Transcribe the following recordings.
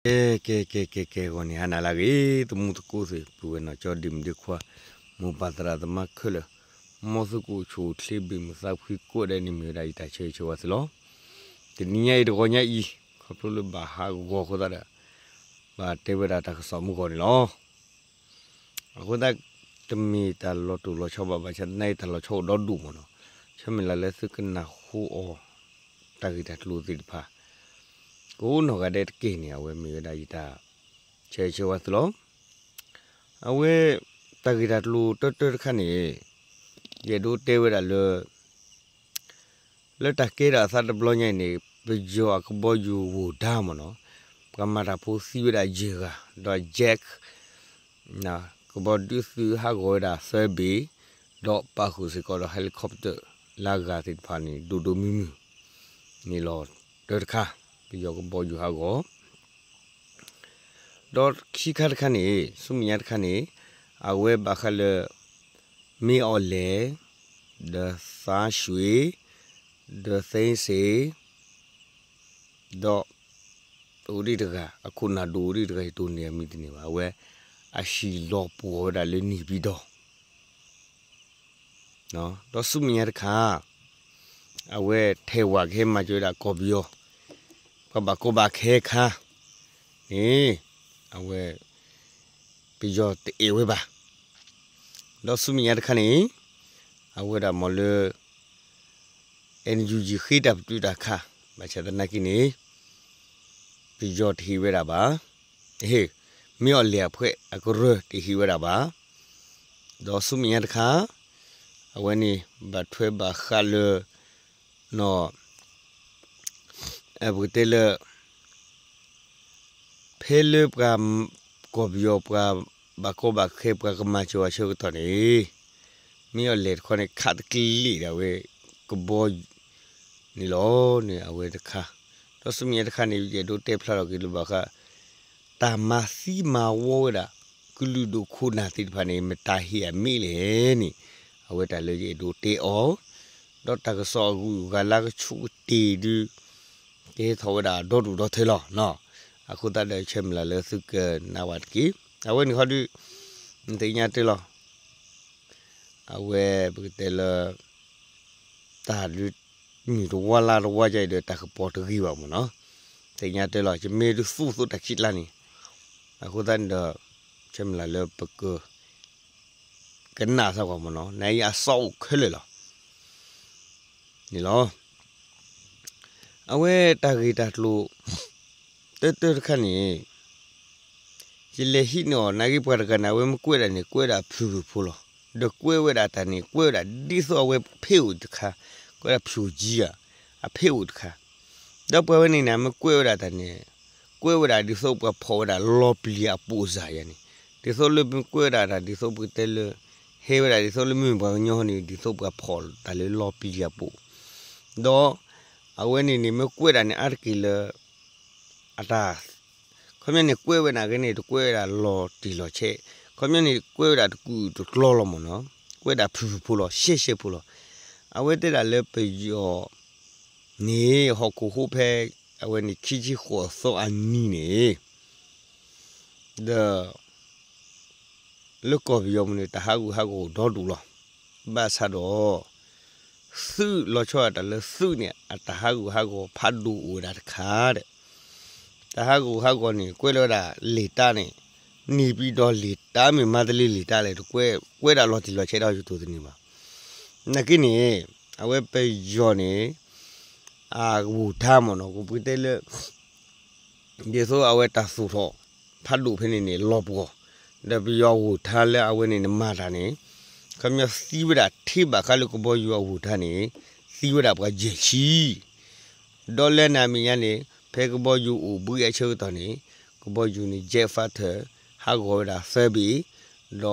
ကဲ ကဲ ကဲ ကဲ ကဲ ဂီၤန့ၣ် ဟါနၤလၢအဂ့ၤ သမူသကိးသ့ၣ် ပုၢ်ဝဲၢ်နီၢ်ကၠီ ဒ့မုၣ်ဒ့ခွါ မိၢ်ပၢ်သရၣ်သမါခဲလၢာ်, မ်သုကအိၣ်ဆူၣ်အိၣ်ချ့ ဘၣ်မုာ်သးဖှံကိးဂၤဒဲးန့ၣ် မ့ၢ်ဝဲဒၣ်ယတၢ်ဆၢဂ့ၤဆၢဝါသုလီၤ. တနံၤညါအံၤတဂီၤညါအံၤ ခီဖျိလၢဘၣ်ဟးဂီၤအဃိသတးဒီး ဘၣ်တဲဝဲဒၣ်တၢ်ကစီၣ်မုၢ်ဂီၤန့ၣ်လီၤ. အဃိသတး တမ့ၢ်တၢ်လီၤတိၢ်လီၤဆီဘၣ် ဘၣ်ဆၣ်သနာ်က့ တၢ်လီၤဆီအိၣ်ဒီဒူၣ်မ့ၢ်နီၤ, ဆၢမုၢ်လၢ်လၢသုကနၢ်ဟူအီၤ တၢ်ဂ့ၢ်တၢ်ကျိၤသ့ၣ်တဖၣ် ကအိၣ်နီၢ်ဂၤဒဲးတက့ၢ်န့ၣ် အဝဲမ့ၢ်ဝဲဒၣ်ယတၢ်ဆၢဂ့ၤဆၢဝါသုလီၤ. အဝဲ တၢ်ဂ့ၢ်တၢ်ကျိၤတၢတၢတခါန့ၣ် ယအဲၣ်ဒိးတဲဝဲဒၣ်လၢ လၢတၢ်ကဲထီၣ်အသးတဘျီညါအံၤန့ၣ် ပယီၤအကဘီယူၤဝိၢ်ဒါမ့ၢ်နီၤ, ပှၤမၤတၢ်ဖိသံဝဲဒၣ်ယဲၢ်ဂၤ, ဒီး jet ကဘီဒုးသုးဟးဂီၤဝဲဒၣ်သၢဘ့ၣ်, ဒီးပာ်ဃုာ်စ့ၢ်ကီးဒီး helicopter လၢအဂၤသ့ၣ်တဖၣ်န့ၣ် ဒိၣ်ဒိၣ်မုၢ်မုၢ်န့ၣ်လီၤ. တၢတခါ ပယီၤကဘီယူၤဟးဂီၤ ဒီးခံခါတခါန့ၣ် ဆူမဲာ်ညါတခါန့ၣ် အဝဲဘၣ်ဃးလၢ မ့ၢ်အီၣ်လဲၣ်, ဒီးသါရွှ့, ဒီးသ့စ့, ဒီး အိၣ်ဒံးတဂၤ အခိၣ်နၢ်ဒိၣ်အိၣ်ဒံးတဂၤ ယတိၢ်န့ၢ်အမံၤတန့ၢ်ဘၣ် အဝဲ အဟံၣ်လီၤပှီၢ်ဝဲဒၣ်လၢန့ၣ်ပံၤဒီး ဒီးဆူမဲာ်ညါတခါ အဝဲထဲးဝးကဟဲမၤစၢၤဝဲဒၣ်ကီၢ်ပယီၤ ပှၤဘၣ်ကီဘၣ်ခဲအခါန့ၣ် အဝဲ ပယီၤတအဲၣ်ဝဲဘၣ်. ဒီးဆူမဲာ်ညါတခါန့ၣ် အဝဲဒၣ်မ့ၢ်လၢ NUG ဃ့တၢ်ပတုာ်တၢ်ခး ဘၣ်ဆၣ်သနာ်က့န့ၣ် ပယီၤတဟ့ၣ်ဝဲဒၣ်ဘၣ်, မ့ၢ်အီၣ်လဲၣ်အဖှဲးအကရၢတဟ့ၣ်ဝဲဒၣ်ဘၣ်. ဒီးဆူမဲာ်ညါတခါ အဝဲန့ၣ် ဘၣ်ထွဲဘၣ်ဃးလၢ နီၢ် ပကတဲလၢ ဖဲလၢပှၤ ကီၢ်ပယီၤပှၤဘၣ်ကီဘၣ်ခဲ ပှၤကမၤစၢၤဝဲဆၢကတီၢ်န့ၣ် မ့ၢ်အီၣ်လဲၣ်တခီန့ၣ် ခးတကလံာ်ဒၣ်ဝဲ ကဘီယူၤန့ၣ်လီၤန့ၣ် အဝဲတခါ, ဒီးဆူမဲာ်ညါတခါန့ၣ် ယအဲၣ်ဒိးတဲဖျါထီၣ်က့ၤလၢဘၣ်ဃး တၢ်မၤသံမၤဝီဝဲဒၣ် ကလုာ်ဒိၣ်ခိၣ်နၢ်သ့ၣ်တဖၣ်န့ၣ် မတၤဟ့ၣ်အမ့ၢ်လဲၣ်န့ၣ် အဝဲတၢ်လၢယအဲၣ်ဒိးတဲအီၤ, ဒီးတၢ်ကစီၣ်အဂုၤအဂၤလၢကဆူးကတ့ၢ်ဒုး ကဟဲထီၣ်ဝဲဒၣ်ဒီဒူၣ်ဒီထၢလီၤ. အဃိသတးဒီးဆၢမုၢ်လၢ်လၢသုကနၣ်ဝဲတက့ၢ်. အဝဲန့ၣ်ခီဒုး သ့ၣ်ညါတ့ၢ်လီၤ. အဝဲပကတဲလၢ တၢ်ဒုး မုၢ်တဝါလါတဝါယါအံၤဒီး တၢ်ကပီၤတဂ့ၤဘၣ်မ့ၢ်နီၤ, သ့ၣ်ညါတ့ၢ်လီၤ. ယမ့ၢ်ဒုးသူၣ်သိးတၢ်ခံကျါန့ၣ် အဃိသတးန့ၣ်ဒီး ဆၢမုၢ်လၢ်လၢပက ကနၣ်သးဂီၢ်မ့ၢ်နီၤ, နအံၤအစီအိၣ်ခဲလၢာ်လီၤ. န့ၣ်လီၤ. အဝဲတၢ်ဂ့ၢ်တၢ်ကျိၤ တၢတၢတခါန့ၣ် ယလဲၤဟံးန့ၢ်အီၤ နာ်က့ပှၤတဂၤန့ၣ် အဝဲမ့ၢ်ကွဲးဒၣ်န့ၣ် ကွဲးဒၣ်ဖုၣ်ဖုၣ်ဖိလီၤ. ဒီးကွဲးဝဲဒၣ်တၢ်န့ၣ် ကွဲးဝဲဒၣ်ဒ်သိးအဝဲဖ့အိၣ်တခါ, ကွဲးဒၣ်ဖုၣ်ကံဧါ, အဖ့အိၣ်တခါ, ဒီးပှၤဝဲန့ၣ်န့ၣ် မ့ၢ်ကွဲးဝဲဒၣ်တၢ်န့ၣ် ကွဲးဝဲဒၣ်ဒ်သိးပှၤဖီၣ်ဝဲဒၣ်လီၤပျံၤအပိာ်စၢ်ယါန့ၣ်, ဒ်သိးလၢမ့ၢ်ကွဲးဝဲဒၣ်တၢ် ဒ်သိးပကတဲလၢ ဟဲဝဲဒၣ်ဒ်သိးလၢမ့ၢ်ပှၤကညီန့ၣ် ဒ်သိးပှၤဖီၣ်တၢ်လၢလီၤပျံၤအပိာ်, ဒီး အဝဲန့ၣ်န့ၣ် မ့ၢ်ကွဲးဒၣ်န့ၣ် အါတက့ၢ်လၢ အတၢ် ခီပညီန့ၣ် ကွဲးဝဲဒၣ်က့န့ၣ် တကွဲးဝဲဒၣ်လီၤတံၢ်လီၤဆဲး, ခီပညီန့ၣ် ကွဲးဝဲဒၣ်တကူာ်တကျီလီၤမ့ၢ်နီၤ, ကွဲးဒၣ်ဖုၣ်ဖုၣ်ဖိလီၤ ရှဲရှဲဖိလီၤ. အဝဲတဲဒၣ်လၢပယီၤန့ၣ် ဟီၣ်ခိၣ်ဟိဖဲ အဝဲန့ၣ်ခံဆံဃိးသီအနံၤန့ၣ် ဒီး လၢကီၢ်ပယီၤပူၤန့ၣ် တၢ်ဟးဂူာ်ဟးဂီၤအိၣ်ဒီဒူၣ်လီၤ. ဘၣ်ဆၣ်ဒီး သုးလီၤဆီဒၣ်တၢ်လၢသုးန့ၣ် အတၢ်ဟးဂူာ်ဟးဂီၤဖးဒိၣ်အိၣ်ဝဲဒၣ်တခါဒီး တၢ်ဟးဂူာ်ဟးဂီၤန့ၣ် ကွဲးလီၤဝဲဒၣ်လံာ်တၢ်န့ၣ် န့ၢ်ပံၤဒီးလံာ်တၢ်မ့ၢ်မါတလ့လံာ်တၢ်လဲၣ် တကွဲး ကွဲးဒၣ်လီၤတံၢ်လီၤဆဲးဒီးယတိၢ်သန့ၤဘၣ်. နာ်က့န့ၣ် အဝဲပယီၤန့ၣ် အဂူာ်ထါမ့ၢ်နီၤ ကပူၤတဲလၢ ဒ်သိးအဝဲတၢ်သူၣ်ထီၣ်ဖးဒိၣ်ဖဲန့ၣ်န့ၣ် လီၤပှီၢ်, ဒီးပယီၤအဂူာ်ထါလၢအဝဲန့ၣ်န့ၣ်မၤတၢ်န့ၣ် ခီပညီသံဝဲဒၣ်ထဲဘၣ်ဃးလၢကဘီယူၤအဂူာ်ထါန့ၣ် သံဝဲဒၣ်ပှၤယဲၢ်ဆံ ဒီးလၢနမံၤညါန့ၣ် ဖဲကဘီယူၤအိၣ်ဘှံးအဆၢကတီၢ်န့ၣ် ကဘီယူၤန့ၣ် jet fighter ဟးဂီၤဝဲဒၣ်သၢဘ့ၣ်, ဒီး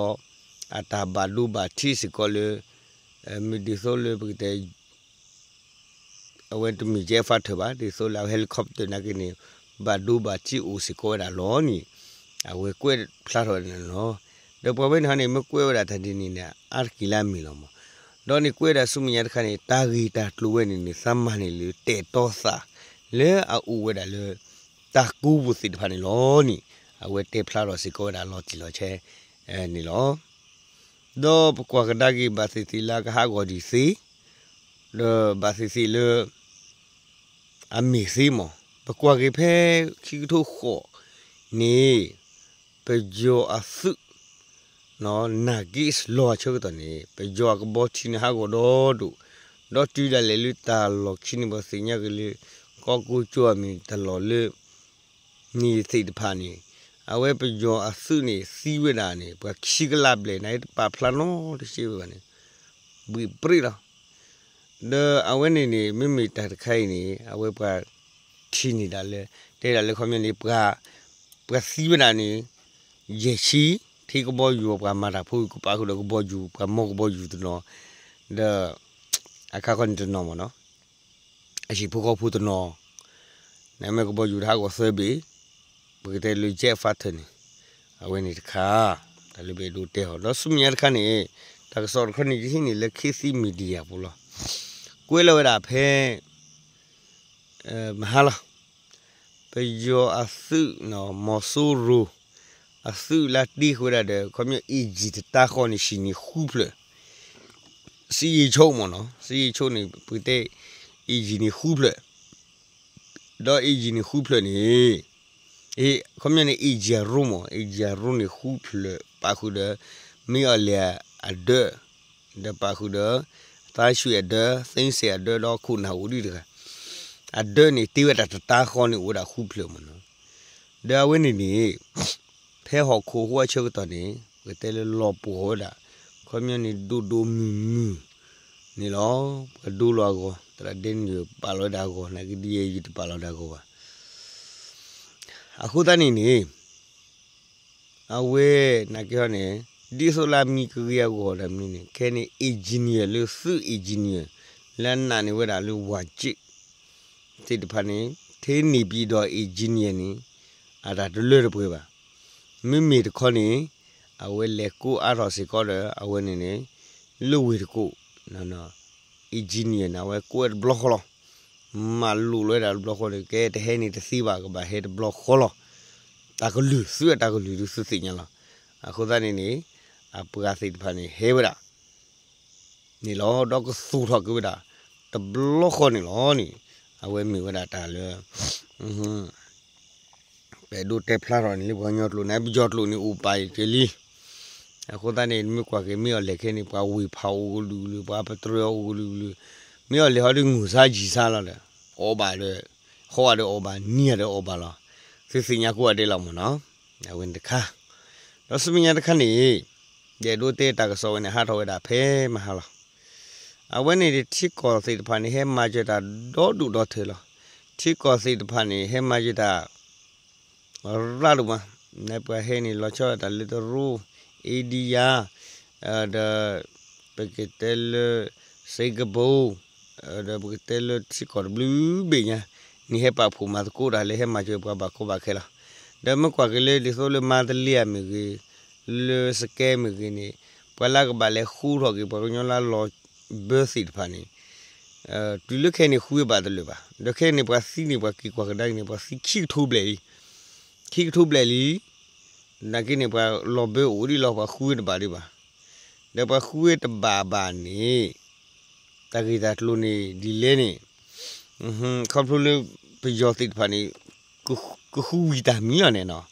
အတၢ်ဘၣ်ဒိဘၣ်ထံးစ့ၢ်ကီးလၢ မ့ၢ်ဒ်သိးလၢပကတဲ အဝဲတမ့ၢ် jet fighter ဘၣ် ဒ်သိးလၢအ helicopter နာ်က့န့ၣ် ဘၣ်ဒိဘၣ်ထံးအိၣ်စ့ၢ်ကီးဝဲဒၣ်လီၤန့ၣ် အဝဲကွဲးဖျါထီၣ်ဝဲဒၣ်န့ၣ်လီၤ. ဒီးပှၤဝဲန့ၣ်ဟီန့ၣ် မ့ၢ်ကွဲးဝဲဒၣ်တၢ်ဒ်န့ၣ်န့ၣ် အါတက့ၢ်လၢအမ့ၢ်လီၤမး, ဒီးန့ၣ်ကွဲးဒၣ်ဆူမဲာ်ညါတခါန့ၣ် တၢ်ဂ့ၢ်တၢ်ကျိၤဝဲန့ၣ်န့ၣ် သးမၤန့ၢ်လၢတဲာ်တီသး လၢအအိၣ်ဝဲဒၣ်လၢ တၢ်ကူပူၤသ့ၣ်တဖၣ်န့ၣ်လီၤန့ၣ် အဝဲတဲဖျါထီၣ်စ့ၢ်ကီးဝဲဒၣ်လီၤတံၢ်လီၤဆဲး န့ၣ်လီၤ. ဒီးပကွၢ်ကဒါက့ၤဘၣ်သ့ၣ်သ့ၣ်လၢအကဟးဂီၤဒံးသ့, ဒီးဘၣ်သ့ၣ်သ့ၣ်လၢ အမ့ၢ်သ့မး, ပကွၢ်က့ၤဖဲခံကထိဃိးန့ၣ် ပယီၤအသုး နာ်က့လီၤအဆၢကတီၢ်န့ၣ် ပယီၤအကဘီထံန့ၣ်ဟးဂီၤဒီဒိၣ်, ဒီးတုၤဒၣ်လဲာ်လၢတၢ်လီၢ်ခံန့ၣ် ပသ့ၣ်ညါက့ၤလၢ ကီၢ်ကိကၠီၣ်အမ့ၢ်တၢ်လီၢ်လၢ န့ၣ်သ့ၣ်တဖၣ်န့ၣ် အဝဲပယီၤအသုးန့ၣ်သံဝဲဒၣ်န့ၣ် ပှၤခံကလးဘျဲၣ်န့ၣ် တပာ်ဖျါနီတစဲးဝဲဘၣ်န့ၣ် ဘှံးပြ့လီၤ. ဒီးအဝဲန့ၣ်န့ၣ် မ့မ့ၢ်တၢ်တခါအံၤန့ၣ် အဝဲပှၤထံၣ်န့ၢ်ဒၣ်လၢ တဲဒၣ်လၢခီပညီန့ၣ် ပှၤသံဝဲဒၣ်န့ၣ် ယဲၢ်ဆံ ထံကဘီယူၤ ပှၤမၤတၢ်ဖိကပာ်ဃုာ်ဒီးကဘီယူၤ ပှၤမီကဘီယူၤတနီၤ, ဒီး အခါခီန့ၣ်တနီၤမ့ၢ်နီၤ အဟံၣ်ဖိဃီဖိတနီၤ, နမ့ၢ်ကဘီယူၤတဟးဂီၤသၢဘ့ၣ်, ပကတဲလၢ jet fighter န့ၣ်, အဝဲန့ၣ်တခါ, တၢ်လၢပအဲၣ်ဒိးတဲအီၤ ဒီးဆူမဲာ်ညါတခါန့ၣ် တၢ်ကစီၣ်တခါန့ၣ် ယဟံးန့ၢ်လၢ ခေတ်သစ် Media ပူၤလီၤ. ကွဲးလီၤဝဲဒၣ်ဖဲ မဟါလီၤ ပယီၤအသုး မီၤစိရိၤ အသုးလၢတ့ဃုာ်ဝဲဒၣ်ဒီး ခီပညီ အ့ၣ်ကၠံၣ်တတါဃီန့ၣ် ဟံၣ်န့ၣ်ဃုဖျၢၣ်, စစ်ရေးချုပ် မ့ၢ်နီၤ, စစ်ရေးချုပ် န့ၣ် ပကတဲ အ့ၣ်ကၠံၣ်န့ၣ်ဃုဖျၢၣ်, ဒီး အ့ၣ်ကၠံၣ် န့ၣ်ဃုဖျၢၣ်န့ၣ် ခီပညီန့ၣ် အ့ၣ်ကၠံၣ်အရူ မ့ၢ် အ့ၣ်ကၠံၣ်အရူန့ၣ်ဃုဖျၢၣ် ပာ်ဃုာ်ဒီး မ့ၢ်အီၤလဲၣ်အဒၢး, ဒီးပာ်ဃုာ်ဒီး သါရွှ့ၣ်အဒၢး သ့စဲၣ်အဒၢး ဒီးခိၣ်နၢ်အိၣ်ဒံးတဂၤ, အဒၢးန့ၣ် တ့ဝဲဒၣ်တတါဃီန့ၣ် အိၣ်ဝဲဒၣ်ဃုဖျၢၣ်မ့ၢ်နီၤ. ဒီးအဝဲန့ၣ်န့ၣ် ဖဲဟီၣ်ခိၣ်ဟိအဆၢကတီၢ်န့ၣ် ပကတဲလၢလီၤပှီၢ်ဝဲဒၣ် ခီပညီန့ၣ် ဒိၣ်ဒိၣ်မုၢ်မုၢ်န့ၣ်လီၤ. ပှၤဒိလီၤအဂီၢ် သရၣ်ဒဲနံၣ်ပာ်လီၤဝဲဒၣ်အဂီၢ် နာ်က့ဒ်ယဲယတပာ်လီၤဒၣ်အဂီၢ်ဘၣ်. အဃိသတးန့ၣ်န့ၣ် အဝဲ နာ်က့ဟီန့ၣ် ဒ်သိးလၢအမံၤကဂ့ၤအဂီၢ်ဒီးမနုၤန့ၣ် ခဲန့ၣ် engineer လၢသုး engineer လၢအနာ်န့ၢ်ဝဲဒၣ်လၢ ဝါကျ့ သ့ၣ်တဖၣ်န့ၣ် ထဲန့ၣ်ပံၤဒီး engineer န့ၣ် အတၢ်တလၢတပှဲၤဘၣ်. မ့မ့ၢ်တခီန့ၣ် အဝဲလဲၤကိးအါထီၣ်စ့ၢ်ကီးဒီး အဝဲန့ၣ်န့ၣ် လၢဝ့ၢ်တကိး engineer န့ၣ် အဝဲကိးဝဲတဘျီဃီလီၤ. မၤလိာ်လီၤဝဲဒၣ်တဘျီဃီန့ၣ် ကဲတဟဲန့ၣ်တသ့ဘၣ် ကဘၣ်ဟဲတဘျီဃီလီၤ. တၢ်ကလုၢ် သုးအတၢ်ကလုၢ်ဒုးသုသ့ၣ်ညါလီၤ. အဃိသတးန့ၣ်န့ၣ် အပှၤသ့ၣ်တဖၣ်န့ၣ် ဟဲဝဲဒၣ် န့ၣ်လီၤ. ဒီးကသူၣ်ထီၣ်က့ၤဝဲဒၣ် တဘျီဃီန့ၣ်လီၤန့ၣ် အဝဲမ့ၢ်ဝဲဒၣ်တၢ်လၢ ပအဲၣ်ဒိးတဲဖျါထီၣ်န့ၣ်လၢပှၤကညီကျိာ်န့ၣ် ပယီၤကျိာ်န့ၣ်အိၣ်ပာ်က့ၤလံ. အဃိသတးန့ၣ် မ့ၢ်ကွၢ်က့ၤမ့ၢ်အီၤလဲၣ်ခဲန့ၣ် ပှၤဝ့ၢ်ဖးအိၣ်ကလုာ်ကလုာ် ပှၤပတြၢၤအိၣ်ကလုာ်ကလုာ်, မ့ၢ်အီၤလဲၣ်ဟီဒုးငိၢ်စါယံာ်စါလီၤဒီး အီၣ်ဘၣ်ဒီး ဟီၣ်ဘၣ်ဒီးအီၣ်ဘၣ် နံၤဒီးအီၣ်ဘၣ်လီၤ. သုသ့ၣ်ညါကိးဂၤဒဲးလီၤမ့ၢ်နီၤ. အဝဲန့ၣ်တခါ ဒီးဆူမဲာ်ညါတခါန့ၣ် ယအဲၣ်ဒိးတဲတၢ်ကစီၣ်ဝဲန့ၣ် ဟးထီၣ်ဝဲဒၣ်ဖဲမဟါလီၤ. အဝဲန့ၣ်ထံကီၢ်သ့ၣ်တဖၣ်န့ၣ် ဟဲမၤစၢၤတၢ်ဒီဒူၣ်ဒီထၢလီၤ. ထံကီၢ်သ့ၣ်တဖၣ်န့ၣ် ဟဲမၤစၢၤတၢ် ရၣ်ဒိၣ်မး, နပှၤဟဲန့ၣ် လီၤဆီဒၣ်တၢ်လၢတရူး, အ့ဒံယါ, ဒီး ပကတဲလၢ စ့ကပူၤ, ဒီးပကတဲလၢထံကီၢ်တဘျုးဘ့ၣ်ညါ, န့ၣ်ဟဲပာ်ဖှိၣ်မၤသကိးတၢ်လၢ ဟဲမၤစၢၤပှၤဘၣ်ကီဘၣ်ခဲလီၤ. ဒီးမ့ၢ်ကွၢ်က့ၤလၢ ဒ်သိးလၢမန္တလေးမ့ၢ်ဂ့ၤ, လၢစကဲမ့ၢ်ဂ့ၤန့ၣ် ပှၤလၢကဘၣ်လဲၤဃူထီၣ်က့ၤ ပှၤကညီလၢလီၤဘၢသ့ၣ်တဖၣ်န့ၣ် တုၤလၢခဲအံၤန့ၣ် ဃူဝဲဘၣ်တလၢာ်ဘၣ်. ဒီးခဲအံၤန့ၣ် ပှၤသံန့ၣ် ပှၤက့ၤကွၢ်ကဒါက့ၤန့ၣ် ပှၤသံခံကထိဘျဲၣ်လံ. ခံကထိဘျဲၣ်လံ. နာ်က့န့ၣ် ပှၤလီၤဘၢအိၣ်ဒံးလီၤ ပှၤဃူဝဲတဘၣ်ဒံးဘၣ်. ဒီးပှၤဃူဝဲတဘၣ်ဘၣ်န့ၣ် တၢ်ဂ့ၢ်တၢ်ကျိၤန့ၣ် ဒ်လဲၣ်န့ၣ် ခီဖျိလၢပယီၤသ့ၣ်တဖၣ်န့ၣ် ကဃူဝံၤတၢ်မံၤလီၤန့ၣ်နီၤ.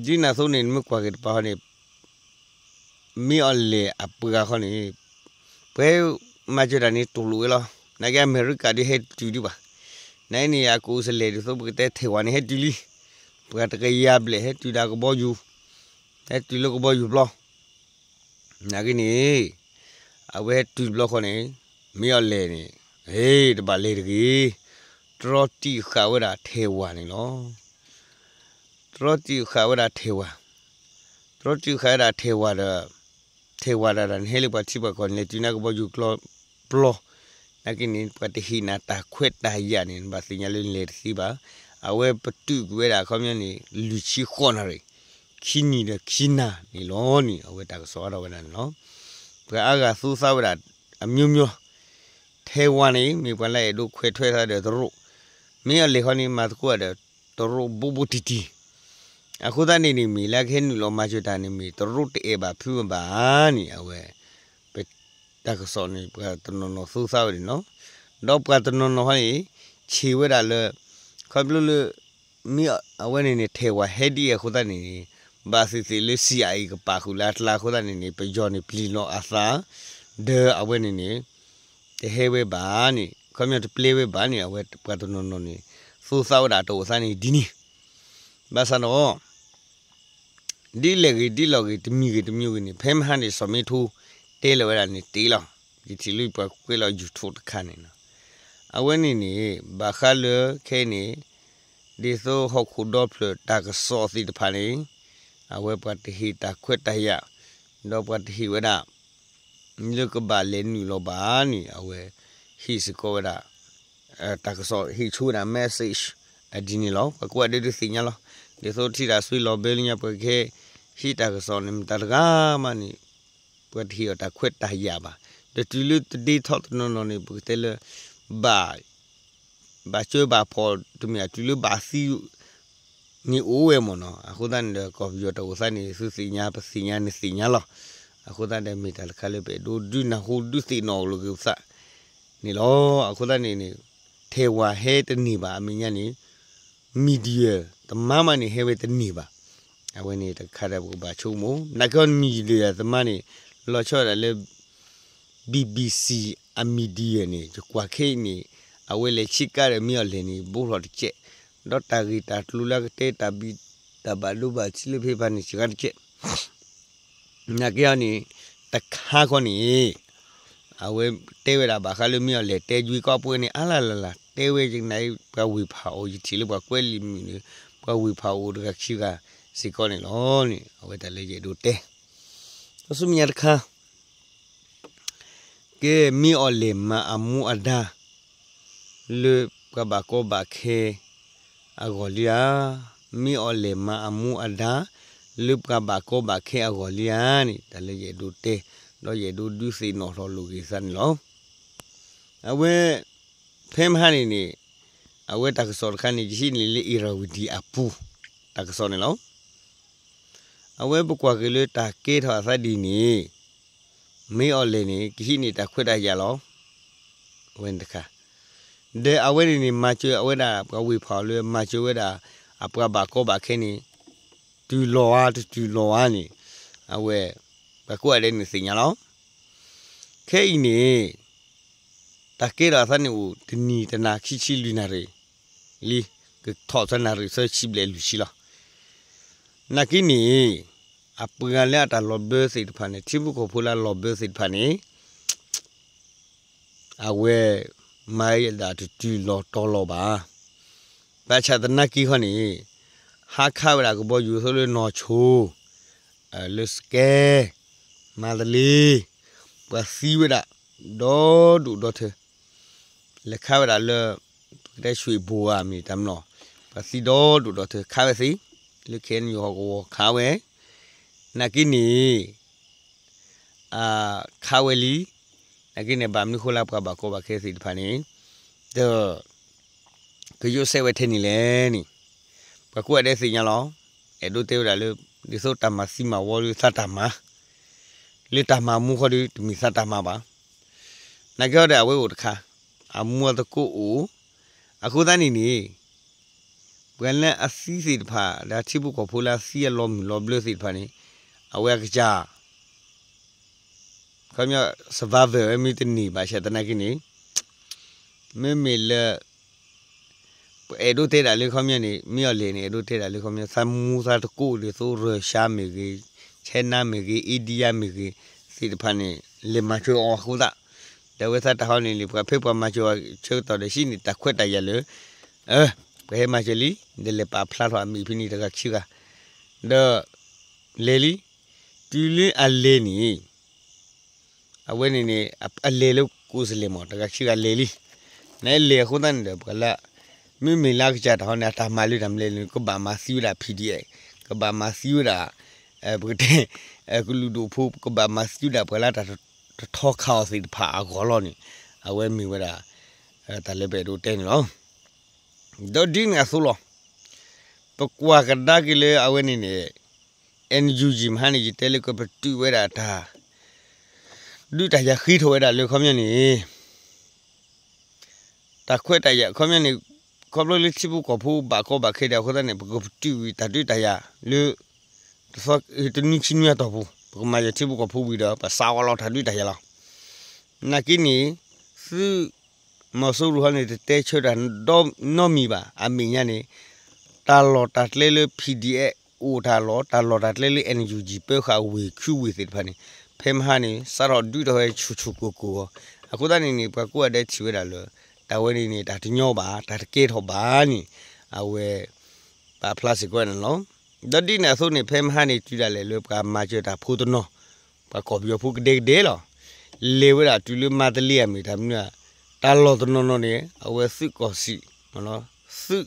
ဒီး ဒ်န့ၣ်အသိးန့ၣ် နမ့ၢ်ကွၢ်က့ၤတပၤဃီန့ၣ် မ့ၢ်အီၤလဲၣ်အပှၤဃီန့ၣ် ပှၤမၤစၢၤတၢ်န့ၣ် တူၢ်လိာ်ဝဲလီၤ. နာ်က့အမဲရကၤဒုးဟဲတုၤဒံးဘၣ်. နာ်က့န့ၣ် အကအိၣ်စလဲၣ်ဒ်သိးပကတဲထဲဝဲန့ၣ် ဟဲတုၤလံ. ပှၤတကယၤဘျဲၣ် ဟဲတုၤဒီးကဘီယူၤ, ဟဲတုၤလၢကဘီယူၤပျီ နာ်က့န့ၣ် အဝဲဟဲတုၤတဘျီဃီန့ၣ် မ့ၢ်အီၤလဲၣ်န့ၣ် ဟ့ၣ် တဘၣ်လဲၤတဂ့ၤ. တြီတံာ်ဃာ်ဝဲဒၣ်ထဲဝၤန့ၣ်လီၤ. တြီတံာ်ဃာ်ဝဲဒၣ်ထဲဝၤ, တြီတံာ်ဃာ်ဝဲဒၣ်ထဲဝၤဒီး ထဲဝၤဒၣ်ဒၣ်န့ၣ် ဟဲလၢပှၤထံပှၤကီၢ်န့ၣ် လဲၤတုၤန့ၣ်ကဘီယူၤကျီပျီ နာ်က့န့ၣ် ပှၤတဟ့ၣ်နၤတၢ်ခွဲးတၢ်ယာ်န့ၣ် နဘၣ်သ့ၣ်ညါလၢလဲၤတသ့ဘၣ်. အဝဲပတုာ်ကွံာ်ဝဲဒၣ်အခီပညီန့ၣ် လွံၢ်ဆံဃိးနၣ်ရံၣ်, ခံနံၤဒီးခံနၤန့ၣ်လီၤန့ၣ် အဝဲတၢ်ကစီၣ်အါထီၣ်ဝဲဒၣ်န့ၣ်လီၤ. ပှၤအါဂၤသူသးဝဲဒၣ် အမျိုးမျိုး, ထဲဝၤန့ၣ် မ့ၢ်ပှၤလၢအဲၣ်ဒိးခွဲးထွဲသးဒီးတရူး, မ့ၢ်အီၤလဲၤဃီန့ၣ် မၤသကိးဒီး တရူးဘိဘိတံၢ်တံၢ်, အဃိသတးန့ၣ်န့ၣ် မ့ၢ်လၢကဟဲနုာ်လီၤမၤစၢၤတၢ်န့ၣ် မ့ၢ်တရူးတအဲၣ်ဘၣ်ဖုးဘၣ်န့ၣ် အဝဲ ပတၢ်ကစီၣ်န့ၣ် ပှၤတနီၤနီၤသူသးဝဲန့ၣ်လီၤ. ဒီးပှၤတနီၤနီၤဟီန့ၣ် ဆံးဝဲဒၣ်လၢ ခီဖျိလၢ မ့ၢ်အဝဲန့ၣ်န့ၣ် ထဲၣ်ဝၤဟဲဒ်အံၤအဃိသတးန့ၣ်န့ၣ် ဘၣ်သ့ၣ်သ့ၣ်လၢ CIA ကပာ်ဃုာ်လၢအကျါအဃိသတးန့ၣ်န့ၣ် ပယီၤန့ၣ်ပျံၤလီၤအသး ဒီးအဝဲန့ၣ်န့ၣ် တဟဲဝဲဘၣ်န့ၣ် ခီပညီတပျဲဝဲဘၣ်န့ၣ် အဝဲပှၤတနီၤနီၤန့ၣ် သူသးဝဲဒၣ်တအိၣ်သးန့ၣ်ဒ်န့ၣ် ဘၣ်ဆၣ်ဒီး ဒ်လဲၣ်ဂ့ၤဒ်လဲၣ်ဂ့ၤ တမံၤဂ့ၤတမံၤဂ့ၤန့ၣ် ဖဲမဟါန့ၣ် စီၤမ့ထိ တဲလီၤဝဲဒၣ်န့ၣ်တ့ၢ်လီၤ. ယထံၣ်လၢပှၤကွဲးလီၤ YouTube တခါန့ၣ်လီၤ. အဝဲန့ၣ်န့ၣ် ဘၣ်ဃးလၢခဲအံၤန့ၣ် ဒ်သိးဟီၣ်ခိၣ်ဒီဖျၢၣ်တၢ်ကစီၣ်သ့ၣ်တဖၣ်န့ၣ် အဝဲပှၤတဟ့ၣ်တၢ်ခွဲးတၢ်ယာ် ဒီးပှၤတဟ့ၣ်ဝဲဒၣ် လၢကဘၣ်လဲၤနုာ်လီၤဘၣ်န့ၣ် အဝဲဟ့ၣ်စ့ၢ်ကီးဝဲဒၣ် တၢ်ကစီၣ်ဟ့ၣ်ဆိဝဲဒၣ် message အဒ်န့ၣ်လီၤ. ပှၤကိးဂၤဒဲးဒုးသ့ၣ်ညါလီၤ. ဒ်သိးထံၣ်တၢ်ဆွံလီၤဘၢလၢညါ ပှၤကဟဲဟ့ၣ်တၢ်ကစီၣ်န့ၣ် မတၤတဂၤမးန့ၣ် ပှၤတဟ့ၣ်အီၤတၢ်ခွဲးတၢ်ယာ်ဘၣ်. ဒီးတုၤလၢတဒ့ထီၣ်တနီၤနီၤန့ၣ် ပကတဲလၢ ဘၣ် ဘၣ်စၢဘၣ်ဖီၣ်တမ့ၢ် တုၤလၢဘၣ်သံ န့ၣ်အိၣ်ဝဲမ့ၢ်နီၤ. အဃိသတးန့ၣ်ဒီး ကီၢ်ပယီၤတၢ်အိၣ်သးန့ၣ် သုသ့ၣ်ညါ ပသ့ၣ်ညါ နသ့ၣ်ညါလီၤ. အဃိသတးဒီး မ့ၢ်တၢ်တခါလၢပအဲၣ်ဒိးဒုးနၢ်ဟူဒုးသ့ၣ်နီၣ်လိာ်က့ၤပသးန့ၣ်လီၤ. အဃိသတးန့ၣ်န့ၣ် ထဲၣ်ဝၤဟဲတန့ၢ်ဘၣ်အမဲာ်ညါန့ၣ် media တမါမးန့ၣ် ဟဲဝဲတန့ၢ်ဘၣ်. အဝဲန့ၣ်တခါဒီးပကဘၣ်ဆိကမိၣ် နာ်က့ media တမါန့ၣ် လီၤဆီဒၣ်လၢ BBC အ media န့ၣ် ယကွၢ်ခဲအံၤန့ၣ် အဝဲလဲၤဆံးကါဒီးမ့ၢ်အီၤလဲၣ်န့ၣ် ဘိထီၣ်တကဲး, ဒီးတၢ်ဂ့ၢ်တၢ်ကျိၤလၢအကတဲတၢ်ဘံၣ် တၢ်ဘၣ်ဒိဘၣ်ထံးလၢဖဲဖဲန့ၣ် စှၤတကဲး နာ်က့အီၤန့ၣ် တခါခီန့ၣ် အဝဲတဲဝဲဒၣ်ဘၣ်ဃးလၢမ့ၢ်အီၤလဲၣ် တဲယွံကီၢ်ပှဲၤန့ၣ် အါလၢ်လၢ်လၢ် တဲဝဲယကနၣ် ပှၤဝ့ၢ်ဖးအိၣ် ယထံၣ်လၢပှၤကွဲးလံာ်မုာ်န့ၣ် ပှၤဝ့ၢ်ဖးအိၣ်တဂၤခံဂၤစ့ၢ်ကီးန့ၣ်လီၤန့ၣ် အဝဲတၢ်လၢယအဲၣ်ဒိးတဲ တဆူမဲာ်ညါတခါ ကဲ မ့ၢ်အီၤလဲၣ်မၤအမူအဒါ လၢပှၤဘၣ်ကီဘၣ်ခဲအဂီၢ်လံဧါ. မ့ၢ်အီၤလဲၣ်မၤအမူအဒါ လၢပှၤဘၣ်ကီဘၣ်ခဲအဂီၢ်လံဧါန့ၣ် တၢ်လၢယအဲၣ်ဒိးတဲ ဒီးယအဲၣ်ဒိးဒုးသ့ၣ်နီၣ်ထီၣ်လိာ်က့ၤသးန့ၣ်လီၤ. အဝဲ ဖဲမဟါန့ၣ်န့ၣ် အဝဲတၢ်ကစီၣ်တခါန့ၣ် ယဟံးန့ၢ်လၢ Irrawaddy အပူၤ တၢ်ကစီၣ်န့ၣ်လီၤ. အဝဲပကွၢ်က့ၤလၢတၢ်ကဲထီၣ်အသးဒ်န့ၣ် မ့ၢ်အီၤလဲၣ်န့ၣ် ကဟံးန့ၢ်တၢ်ခွဲးတၢ်ယာ်လီၤ. အဝဲန့ၣ်တခါ ဒီးအဝဲန့ၣ်န့ၣ် မၤစၢၤအဝဲဒၣ်ပှၤဝ့ၢ်ဖးအိၣ်လၢမၤစၢၤဝဲဒၣ် အပှၤဘၣ်ကီဘၣ်ခဲန့ၣ် တုၤလီၤဧါ တတုၤလီၤဧါန့ၣ် အဝဲ ပှၤကိးဂၤဒဲးန့ၣ်သ့ၣ်ညါလီၤ. ခဲအံၤန့ၣ် တၢ်ကဲထီၣ်အသးန့ၣ်အိၣ် တနံၤတနၤခံဆံလွံၢ်နၣ်ရံၣ်လံ, ကထီၣ်သနၣ်ရံၣ်သၢဆံဘျဲၣ်လွံၢ်ဆံလီၤ. နာ်က့န့ၣ် အပှၤလၢအတၢ်လီၤဘၢသ့ၣ်တဖၣ်န့ၣ် ထံဖိကီၢ်ဖိလၢအလီၤဘၢသ့ၣ်တဖၣ်န့ၣ် အဝဲ မၤဒၣ်တတုၤလီၤတီၤလီၤဘၣ်. ဘၣ်ဆၣ်သနာ်က့ဃီန့ၣ် ဟးခးဝဲဒၣ်ကဘီယူၤသိလၢနီၢ်ဆိ လၢစကဲ မၤတလ့ ပှၤသံဝဲဒၣ် ဒီဒူၣ်ဒီထၢ လဲၤခးဝဲဒၣ်လၢ ပကတဲဆွ့ၣ်ဘိဧါ မ့ၢ်တၢ်မနီၤ ပှၤသံဒီဒူၣ်ဒီထၢ ခးဝဲသ့ လၢ KNU ဟီၣ်ကဝီၤခးဝဲ နာ်က့န့ၣ် ခးဝဲလံ, နာ်က့န့ၣ် ဘၣ်မနုၤဃိလၢပှၤဘၣ်ကီဘၣ်ခဲသ့ၣ်တဖၣ်န့ၣ် ဒီး ကယိးစဲးဝဲထဲန့ၣ်လဲၣ်န့ၣ် ပှၤကိးဂၤဒဲးသ့ၣ်ညါလီၤ. အဲၣ်ဒိးတဲဝဲဒၣ်လၢ ဒ်သိးတၢ်မၤသံမၤဝီလၢသးတၢ်မၤ လၢတၢ်မၤမူဃီဒီး တမ့ၢ်သးတၢ်မၤဘၣ်. နာ်က့ဟီဒီးအဝဲအိၣ်တခါ အမူအသကိးအိၣ် အဃိသတးန့ၣ်န့ၣ် ပှၤလၢအသံသ့ၣ်တဖၣ် ဒီးထံဖိကီၢ်ဖိလၢအသံအလီၤမုၢ်လီၤဘျၢသ့ၣ်တဖၣ်န့ၣ် အဝဲအကစၢ် ခီပညီ survivor ဝဲမ့ၢ်တန့ၢ်ဘၣ်ဆၣ်သနာ်က့န့ၣ် မ့မ့ၢ်လၢ ပအဲၣ်ဒိးတဲဒၣ်လၢခီပညီန့ၣ် မ့ၢ်အီၤလဲၣ်န့ၣ် အဲၣ်ဒိးတဲဒၣ်လၢခီပညီ သးမူသးသကိးဒ်သိး ရၢၡါမ့ၢ်ဂ့ၤ, ဆဲနါမ့ၢ်ဂ့ၤ, အ့ဒံယါမ့ၢ်ဂ့ၤ သ့ၣ်တဖၣ်န့ၣ် လဲၤမၤစၢၤအီၤအဃိသတး ဒီးအဝဲသးတၢ်ဟီန့ၣ်န့ၣ် ပှၤဖဲပှၤမၤစၢၤအီၤဆၢကတီၢ်ဒီး ဟံးန့ၢ်တၢ်ခွဲးတၢ်ယာ်လၢ ပှၤဟဲမၤစၢၤလံ ဒီးလဲၤပာ်ဖျါထီၣ်အမံၤဖဲန့ၣ်တဂၤခံဂၤ ဒီး လဲၤလံ တုၤလၢအလဲၤန့ၣ် အဝဲန့ၣ်န့ၣ် အလဲၤလၢကိးစလဲၣ်မး တဂၤခံဂၤလဲၤလံ နလဲၤအဃိသတးန့ၣ်ဒီး ပှၤလၢ မ့မ့ၢ်လၢအကစၢ်တၢ်ဟီန့ၣ် အတၢ်မၤလၢတၢ်မလဲၣ်န့ၣ် ကဘၣ်မၤသံဝဲဒၣ် PDF ကဘၣ်မၤသံဝဲဒၣ် ပကတဲ ကလုာ်ဒူၣ်ဖိ ကဘၣ်မၤသံဝဲဒၣ်ပှၤလၢတၢ်တထီခးအီၤသ့ၣ်တဖၣ်အဂီၢ်လီၤန့ၣ် အဝဲမ့ၢ်ဝဲဒၣ် တၢ်လၢပအဲၣ်ဒိးတဲန့ၣ်လီၤ. ဒီးဒ်န့ၣ်အသိးလီၤ. ပကွၢ်ကဒါက့ၤလၢအဝဲန့ၣ်န့ၣ် NUG မဟါန့ၣ် ယတဲလၢကပတုာ်ဝဲဒၣ်တၢ် ဒုးတၢ်ယၤဃ့ထီၣ်ဝဲဒၣ်လၢခီပညီန့ၣ် တၢ်ခွဲးတၢ်ယာ်ခီပညီန့ၣ် ခီဖျိလၢထံဖိကီၢ်ဖိဘၣ်ကီဘၣ်ခဲဒံးအဃိသတးန့ၣ် ပကပတုာ်ဝံၤတၢ်ဒုးတၢ်ယၤလၢ တသီ တနွံခံနွံအတီၢ်ပူၤ ပကမၤယၤထံဖိကီၢ်ဖိဝံၤဒီး ပစးအီလီၤတၢ်ဒုးတၢ်ယၤလီၤ. နာ်က့န့ၣ် သုး မီၤစိရိၤဟီန့ၣ် တတဲဆၢတၢ်နီတမံၤဘၣ်. အမဲာ်ညါန့ၣ် တၢ်လီၢ်တၢ်ကျဲလၢ PDF အိၣ်တၢ်လီၢ်, တၢ်လီၢ်တၢ်ကျဲလၢ NUG ပၢဃာ်ဝ့ၢ်ခုဝ့ၢ်သ့ၣ်တဖၣ်န့ၣ် ဖဲမဟါန့ၣ် စးထီၣ်ဒုးထီၣ်ဝဲဆူၣ်ဆူၣ်ကိၢ်ကိၢ်အီၤ. အဃိသတးန့ၣ်န့ၣ် ပှၤကိးဂၤဒဲးထံၣ်ဝဲဒၣ်လၢ တၢ်ဝဲန့ၣ်န့ၣ် တၢ်တညီဘၣ်, တၢ်တကဲထီၣ်ဘၣ်န့ၣ် အဝဲ ပာ်ဖျါစ့ၢ်ကီးန့ၣ်လီၤ. ဒီးဒ်န့ၣ်အသိးန့ၣ် ဖဲမဟါန့ၣ် တုၤဒၣ်လဲာ်လၢပှၤမၤစၢၤတၢ်ဖိတနီၤ ပှၤကီၢ်ပယီၤဖိကဒဲကဒဲလီၤ. လဲၤဝဲဒၣ်တုၤလၢမါတလ့အမ့ၢ်တၢ်မနုၤ တၢ်လီၢ်တနီၤနီၤန့ၣ် အဝဲသုးကီၢ်စံၣ် သုး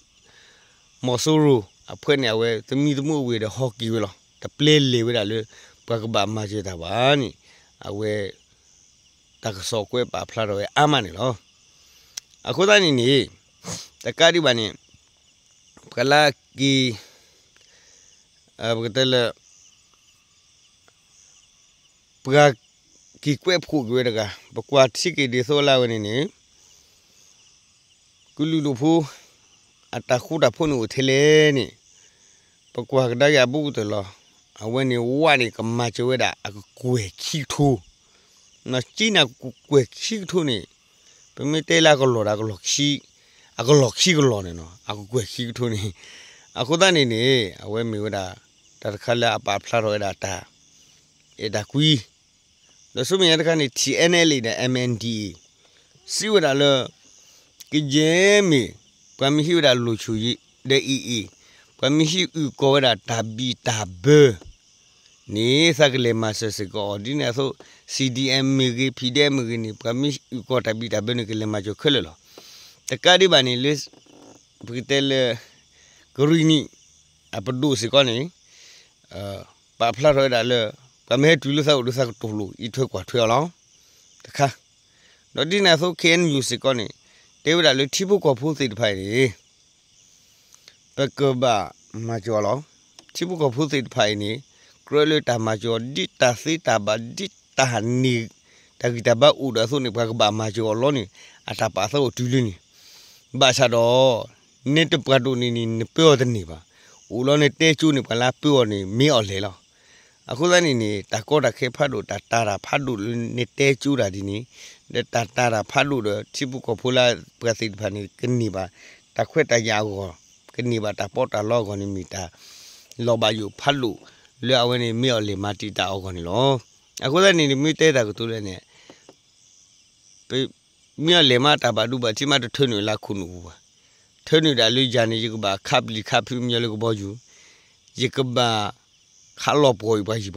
မီၤစိရိၤအဖှဲးန့ၣ် အဝဲသမံသမိးဝံၤဒီးဟီက့ၤဝဲလီၤ. တပျဲလဲၤဝဲဒၣ်လၢ ပှၤကဘၣ်မၤစၢၤတၢ်ဘၣ်န့ၣ် အဝဲ တၢ်ကစီၣ်ကွဲးပာ်ဖျါထီၣ်ဝဲအါမးန့ၣ်လီၤ. အဃိသတးန့ၣ်န့ၣ် တကးဒံးဘၣ်န့ၣ် ပှၤလၢက့ၤ ပကတဲလၢ ပှၤက့ၤကွဲးဖှိၣ်က့ၤဝဲတဂၤ ပကွၢ်ထံက့ၤဒ်သိးလၢအဝဲန့ၣ်န့ၣ် ကလုာ်ဒူၣ်ဖိ အတၢ်ဃူတၢ်ဖိးန့ၣ်အိၣ်ထဲလဲၣ်န့ၣ် ပကွၢ်ကဒါက့ၤအဘူးကတၢၢ်လီၤ. အဝဲန့ၣ်ဝဲန့ၣ် ကမၤစၢၤဝဲဒၣ်အကကွဲၢ်ခံကထိ နက့နၤကကွဲၢ်ခံကထိန့ၣ် ပမ့ၢ်တဲလၢအကလီၢ်ဒီး အကလီၢ်ခံကလီၢ်န့ၣ်နီၤ အကကွဲၢ်ခံကထိန့ၣ် အဃိသတးန့ၣ်န့ၣ် အဝဲမ့ၢ်ဝဲဒၣ် တၢ်တခါလၢအပာ်ဖျါထီၣ်ဝဲဒၣ်တၢ် အဲၣ်တၢ်ကွံ ဒီးဆူမဲာ်ညါတခါန့ၣ် ထံၣ်အဲၣ်နဲၣ်လ့ၣ်ဒီး MNDAA စံးဝဲဒၣ်လၢ ကယဲၢ်မ့ၢ် ပှၤမ့ၢ်ဟံးဝဲဒၣ်လိၣ်ဆိၣ်ယံၤ ဒီး AA ပှၤမ့ၢ်ဟံးအုၣ်ကီၤဝဲဒၣ်တၢ်ဘံၣ်တၢ်ဘၢ န့ၣ် သးကလဲၤမၤစၢၤစ့ၢ်ကီးအီၤ ဒ်န့ၣ်အသိး CDM မ့ၢ်ဂ့ၤ PDF မ့ၢ်ဂ့ၤန့ၣ် ပှၤမ့ၢ်အုၣ်ကီၤတၢ်ဘံၣ်တၢ်ဘၢန့ၣ် ကလဲၤမၤစၢၤခဲလၢာ်လီၤ. တကးဒံးဘၣ်န့ၣ်လၢ ပကတဲလၢ ကရံၣ်နံၣ် အပဒိၣ်စ့ၢ်ကီးန့ၣ် ပာ်ဖျါထီၣ်ဝဲဒၣ်လၢ ပှၤမ့ၢ်ဟဲတုၤလၢသးအိၣ်ဒီးသးကတိၤလိာ် အံးထွဲကွၢ်ထွဲအီၤလီၤ. တခါ ဒီးဒ်န့ၣ်အသိး KNU စ့ၢ်ကီးန့ၣ် တဲဝဲဒၣ်လၢထံဖိကီၢ်ဖိသ့ၣ်တဖၣ်အံၤန့ၣ် ပကဘၣ်မၤစၢၤအီၤလီၤ. ထံဖိကီၢ်ဖိသ့ၣ်တဖၣ်အံၤန့ၣ် ကြၢးလၢတၢ်မၤစၢၤအီၤ ဒ်တၢ်သ့တၢ်ဘၣ် ဒ်တၢ်န့ၣ် တၢ်ဂံၢ်တၢ်ဘါအိၣ်ဒီးအသိးန့ၣ် ပှၤကဘၣ်မၤစၢၤအီၤလီၤန့ၣ် အတၢ်ပာ်သးအိၣ်တုၤလၢန့ၣ် ဘၣ်ဆၣ်ဒီး နဲတပှၤဒိၣ်န့ၣ်န့ၣ် နပၢအီၤတန့ၢ်ဘၣ်. အိၣ်လီၤနတဲကၠိန့ၣ် ပှၤလၢပၢအီၤန့ၣ် မ့ၢ်အီၤလဲၣ်လီၤ. အဃိသတးန့ၣ်န့ၣ် တၢ်ကီတၢ်ခဲဖးဒိၣ် တၢ်တာ်တၢ်ဖးဒိၣ်လၢနတဲကၠိတၢ်ဒ်န့ၣ် ဒီးတၢ်တာ်တၢ်ဖးဒိၣ်ဒီး ထံဖိကီၢ်ဖိလၢပှၤသ့ၣ်တဖၣ်န့ၣ် ကန့ၢ်ဘၣ် တၢ်ခွဲးတၢ်ယာ်အဂီၢ် ကန့ၢ်ဘၣ်တၢ်ပီးတၢ်လီအဂီၢ်န့ၣ် မ့ၢ်တၢ်လီၤဘၣ်ယိၣ်ဖးဒိၣ် လၢအဝဲန့ၣ် မ့ၢ်အီၤလဲၣ်မၤတံာ်တာ်အဂီၢ်န့ၣ်လီၤ. အဃိသတးန့ၣ် မ့ၢ်တဲတၢ်ကတိၤလၢန့ၣ် ပမ့ၢ်အီၤလဲၣ်မး တၢ်ဘၣ်ဒိဘၣ်ထံးမး တထၢနုာ်လၢခိၣ်နူာ်ပူၤဘၣ်. ထၢနုာ်ဒၣ်လၢယၤန့ၣ် ယကဘၣ်ခးပျံၤခးဖုးမညီလၢကဘီယူၤ, ယကဘၣ်ခးလီၤပှီၢ်အံၤပှၤဟံၣ်ပှၤဃီ,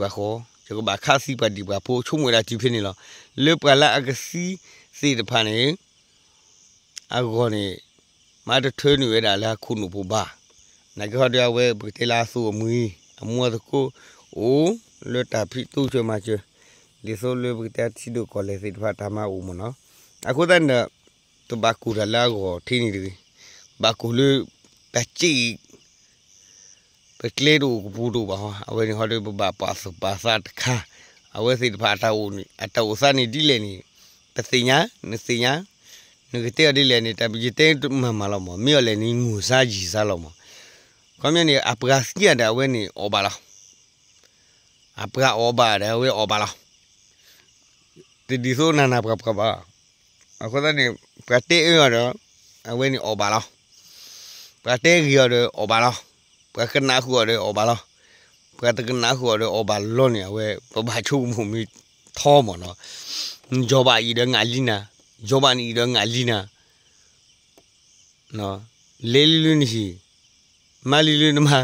ယကဘၣ်ခးသံပှၤဒံၣ်ပှၤဖိ ဆိကမိၣ်ဝဲဒၣ်တုၤဖဲန့ၣ်လီၤ. လၢပှၤလၢအကသံသ့ၣ်တဖၣ်န့ၣ် အဂီၢ်န့ၣ် မ့ၢ်တထၢနုာ်ဝဲဒၣ်လၢအခိၣ်နူာ်ဖိဘၣ်. နာ်က့ဟီဒီးအဝဲပကတဲလၢအသိအမှံၤ အမူအသကိး အိၣ်လၢတၢ်ဖံးသူစၢၤမၤစၢၤ ဒ်သိးလၢပကတဲထံဒိၣ်ကီၢ်လဲၢ်သ့ၣ်တဖၣ်တၢ်မၤအိၣ်မ့ၢ်နီၤ. အဃိသတးန့ၣ်ဒီး တဘၣ်ကိၢ်တၢ်လၢအဂီၢ်ထံးန့ၣ်တဂ့ၤ, ဘၣ်ကိၢ်လၢ တၢ်စ့အံၤ ပကျဲတအိၣ်ကပူၤတအိၣ်ဘၣ်ဟီ, အဝဲန့ၣ်ဟီဒီးပဘၣ်ပာ်သူၣ်ပာ်သးတခါ, အဝဲသ့ၣ်တဖၣ်အတၢ်အိၣ်န့ၣ် အတၢ်အိၣ်သးန့ၣ်ဒ်လဲၣ်န့ၣ် ပသ့ၣ်ညါ, နသ့ၣ်ညါ, နကတဲအီၤဒ်လဲၣ်န့ၣ် တၢ်ယတဲမၤမၤလီၤမး, မ့ၢ်အီၤလဲၣ်န့ၣ် ငိၢ်စါယံာ်စါလီၤမး. ခီပညီန့ၣ် အပှၤသံအီၤဒီးအဝဲန့ၣ်အီၣ်ဘၣ်လီၤ. အပှၤအီၣ်ဘၣ်ဒီးအဝဲအီၣ်ဘၣ်လီၤ. တဒ်သိးနၤနၤပှၤပှၤဘၣ်. အဃိသတးန့ၣ် ပှၤတဲအၢအီၤဒီး အဝဲန့ၣ်အီၣ်ဘၣ်လီၤ. ပှၤတဲဂ့ၤအီၤဒီးအီၣ်ဘၣ်လီၤ. ပှၤကနၣ်ဃုာ်အီၤဒီးအီၣ်ဘၣ်လီၤ. ပှၤတကနၣ်ဃုာ်အီၤဒီးအီၣ်ဘၣ်လီၤန့ၣ် အဝဲပဘၣ်ဆိကမိၣ်မ့ၢ်ထီမးနီၤ. ယီၤဘၣ်အံၤဒီးငၣ်လံနၤ, ယီၤဘၣ်နအံၤဒီးငၣ်လံနၤ လဲၤလံလၢနဟံၣ်, မၤလံလၢနမါ,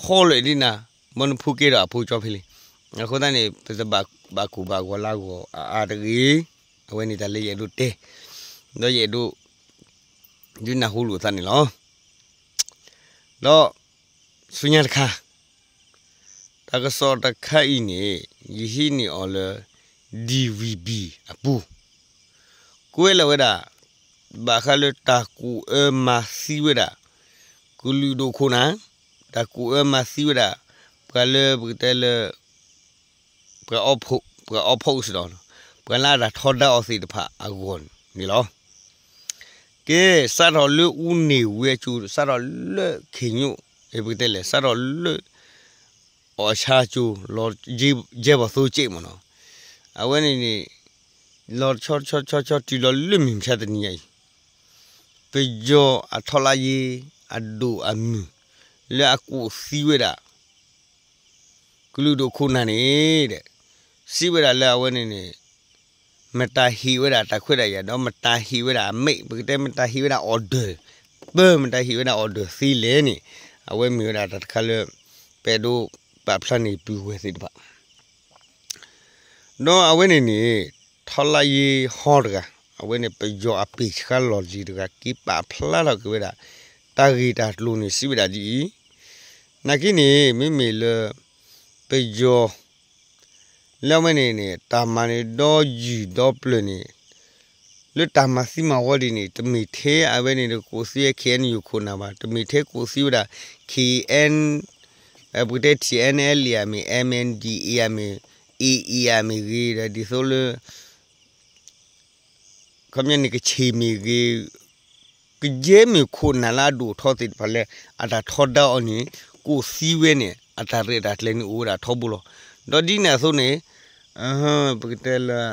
ဃီလၢာ်ဒ်နၤ, မ်နဖိကဲဒီးအဖိကၠီဖဲလဲၣ်. အဃိသတးန့ၣ် ပတဘၣ်ကူၣ်ဘၣ်ဂီၤလၢအဂီၢ်အါအါတဂ့ၤ. အဝဲန့ၣ်တၢ်လၢယအဲၣ်ဒိးတဲ, ဒီးယအဲၣ်ဒိး ဒုးနၢ်ဟူလိာ်သးန့ၣ်လီၤ. ဒီး ဆူညါတခါ တၢ်ကစီၣ်တခါအံၤန့ၣ် ယဟံးန့ၢ်အီၤလၢ DVB အပူၤ, ကွဲးလီၤဝဲဒၣ် ဘၣ်ဃးလၢတၢ်ကူၣ်အၢမၤသံဝဲဒၣ် ကလုာ်ဒိၣ်ခိၣ်နၢ်, တၢ်ကူၣ်အၢမၤသံဝဲဒၣ် ပှၤလၢပကတဲလၢ ပှၤအီဖီၣ်စ့ၢ်ဒီး ပှၤလၢအတၢ်ထီဒါအီၤသ့ၣ်တဖၣ်အဂီၢ်န့ၣ်လီၤ. ကဲ စးထီၣ်လၢအူန့ၢ်ဝ့အစိၤ စးထီၣ်လၢခ့ညိၣ် ပကတဲလဲၣ် စးထီၣ်လၢ အီၣ်ဆါစိၤ လီၤ ယဲၢ်ဘီၣ်သိကဲးမ့ၢ်နီၤ, အဝဲန့ၣ်န့ၣ် လီၤဆီဆီဆီဆီတုၤလီၤလၢမုၢ်မဆါတနံၤညါအံၤ, ပယီၤအထောက်လှမ်းရေး အဒိၣ်အမုၢ် လၢအကူၣ်သံဝဲဒၣ် ကလုာ်ဒိၣ်ခိၣ်နၢ်န့ၣ်ဒီး စံးဝဲဒၣ်လၢအဝဲန့ၣ်န့ၣ် မတၤဟ့ၣ်ဝဲဒၣ်တၢ်ခွဲးတၢ်ယာ် ဒီးမတၤဟ့ၣ်ဝဲဒၣ်အမိန့် ပကတဲမတၤဟ့ၣ်ဝဲဒၣ် order ပၢ မတၤဟ့ၣ်ဝဲဒၣ် order သ့လဲၣ်န့ၣ် အဝဲမ့ၢ်ဝဲဒၣ်တၢ်တခါလၢ ပအဲၣ်ဒိးပာ်ဖျါန့ၢ်ပုၢ်ဝဲၢ်သ့ၣ်တဖၣ် ဒီးအဝဲန့ၣ်န့ၣ် ထောက်လှမ်းရေးဟီၣ်တဂၤ အဝဲန့ၣ်ပယီၤအပ့ၢ်ဆှါလီၢ်လံၤတဂၤ က့ၤပာ်ဖျါထီၣ်က့ၤဝဲဒၣ် တၢ်ဂ့ၢ်တၢ်ကျိၤန့ၣ် စံးဝဲဒၣ်ဒ်အံၤ, နာ်က့န့ၣ် မ့မ့ၢ်လၢ ပယီၤ လၢအဝဲန့ၣ်န့ၣ် တၢ်မၤန့ၣ်ဒီယုၢ်ဒီပျၢၢ်န့ၣ် လၢတၢ်မၤသံမၤဝီဒ်န့ၣ် တမ့ၢ်ထဲအဝဲန့ၣ်ဒီး ကူၣ်သံ K N U ခိၣ်နၢ်ဘၣ်, တမ့ၢ်ထဲကူၣ်သံဝဲဒၣ် K N ပကတဲ T N L A မ့ၢ် M N D A မ့ၢ် A A မ့ၢ်ဂ့ၤ ဒီးဒ်သိးလၢ ခီပညီန့ၣ် ကခ့ၣ်မ့ၢ်ဂ့ၤ ကယဲၢ်မ့ၢ်ခိၣ်နၢ်လၢအဒိၣ်ထီသ့ၣ်တဖၣ်လၢ အတၢ်ထီဒါအီၤန့ၣ် ကူၣ်သံဝဲန့ၣ် အတၢ်ရဲၣ်တၢ်ကျဲၤန့ၣ်အိၣ်ဝဲဒၣ်ထီဘိလီၤ. ဒီးဒ်န့ၣ်အသိးန့ၣ် ပကတဲလၢ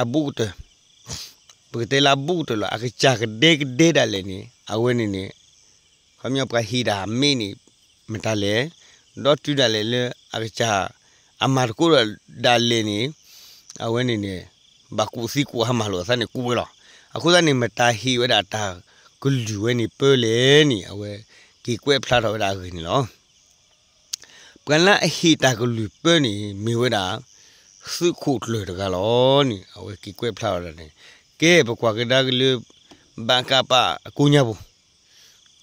အဘူးကတၢၢ် ပကတဲလၢအဘူးကတၢၢ်လီၤ အကစၢ်ကဒဲကဒဲဒၣ်လဲာ်န့ၣ် အဝဲန့ၣ်န့ၣ် ခီပညီပှၤဟ့ၣ်တၢ်အမိန့်န့ၣ် မတၤလဲၣ်, ဒီးတုၤဒၣ်လဲာ်လၢအကစၢ် အမၤသကိးဒၣ်လဲာ်န့ၣ် အဝဲန့ၣ်န့ၣ် ဘၣ်ကူၣ်သံကူၣ်ဟါမၢ်လိာ်အသးန့ၣ်ကူၣ်ဝဲလီၤ. အဃိသတးန့ၣ် မတၤဟ့ၣ်ဝဲဒၣ်တၢ်ကလုၢ်ဝဲန့ၣ်ပၢလဲၣ်န့ၣ် အဝဲက့ၤကွဲးဖျါထီၣ်ဝဲဒၣ်အဂ့ၢ်န့ၣ်လီၤ. ပှၤလၢအဟ့ၣ်တၢ်ကလုၢ်ပၢန့ၣ် မ့ၢ်ဝဲဒၣ် သုးခိၣ်ကျၢၢ်တဂၤလီၤန့ၣ် အဝဲက့ၤကွဲးဖျါထီၣ်ဝဲဒၣ်န့ၣ် ကဲပကွၢ်ကဒါက့ၤလၢ ဘၣ်ကးပးအကိးညါပူၤ